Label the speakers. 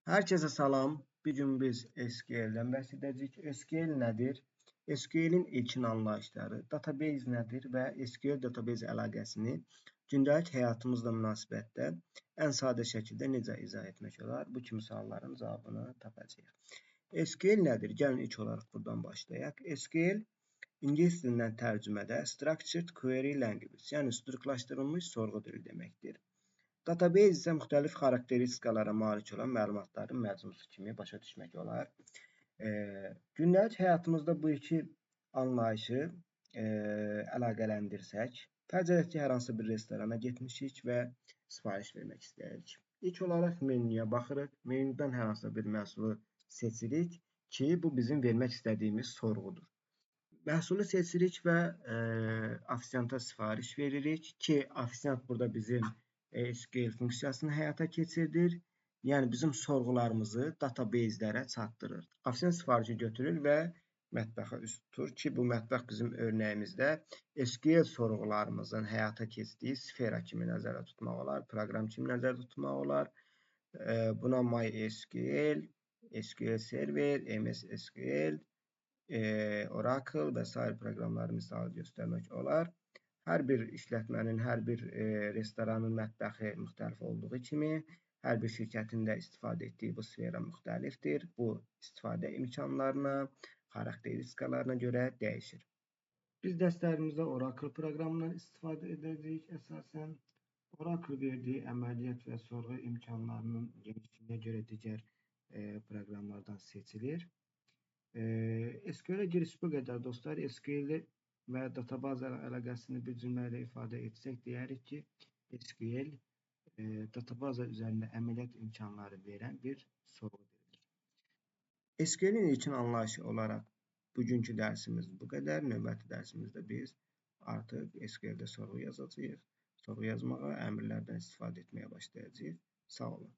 Speaker 1: Herkese salam. Bir gün biz SQL-dən bəhs edəcəyik. SQL nədir? SQL-in ilkin anlayışları, database nədir və SQL database əlaqəsini gündəlik həyatımızla münasibətdə ən sadə şəkildə necə izah etmək olar? Bu kimi sualların cavabını tapacağıq. SQL nədir? Gəlin ilk olaraq buradan başlayaq. SQL ingilis dilindən tərcümədə Structured Query Language, yəni strukturlaşdırılmış sorğu dili deməkdir. Database isə müxtəlif xarakteristikalara malik olan məlumatların məcmusu kimi başa düşmək olar. Gündəlik həyatımızda bu iki anlayışı əlaqələndirsək, fərz edək ki, hər hansı bir restorana getmişik və sifariş vermək istəyirik. İlk olaraq menüyə baxırıq. Menüdən hər hansısa bir məhsulu seçirik ki, bu bizim vermək istədiyimiz sorğudur. Məhsulu seçirik və ofisianta sifariş veririk ki, ofisiant burada bizim SQL funksiyasını həyata keçirdir. Yəni bizim sorğularımızı database-lərə çatdırır. Ofisiant sifarişi götürür və mətbəxə üst tutur ki, bu mətbəx bizim örnəyimizdə SQL sorğularımızın həyata keçdiyi sfera kimi nəzərdə tutmaq olar, proqram kimi nəzərdə tutmaq olar. Buna MySQL, SQL Server, MS SQL, Oracle və sair proqramları misal göstərmək olar. Hər bir işlətmənin, hər bir restoranın mətbəxi müxtəlif olduğu kimi, hər bir şirkətin də istifadə etdiyi bu sfera müxtəlifdir. Bu istifadə imkanlarına, xarakteristikalarına görə dəyişir. Biz dərslərimizdə Oracle proqramından istifadə edəcəyik əsasən. Oracle verdiyi əməliyyat və sorğu imkanlarının genişliyinə görə digər proqramlardan seçilir. SQL-ə giriş bu qədər dostlar. SQL-i və database əlaqəsini bir cümlə ilə ifadə etsək, deyərik ki, SQL databaza üzərində əməliyyat imkanları verən bir sorğu dilidir. SQL-in ilkin anlayışı olaraq bugünkü dərsimiz bu qədər. Növbəti dərsimizdə biz artıq SQL-də sorğu yazacağıq. Sorğu yazmağa, əmrlərdən istifadə etməyə başlayacağıq. Sağ olun.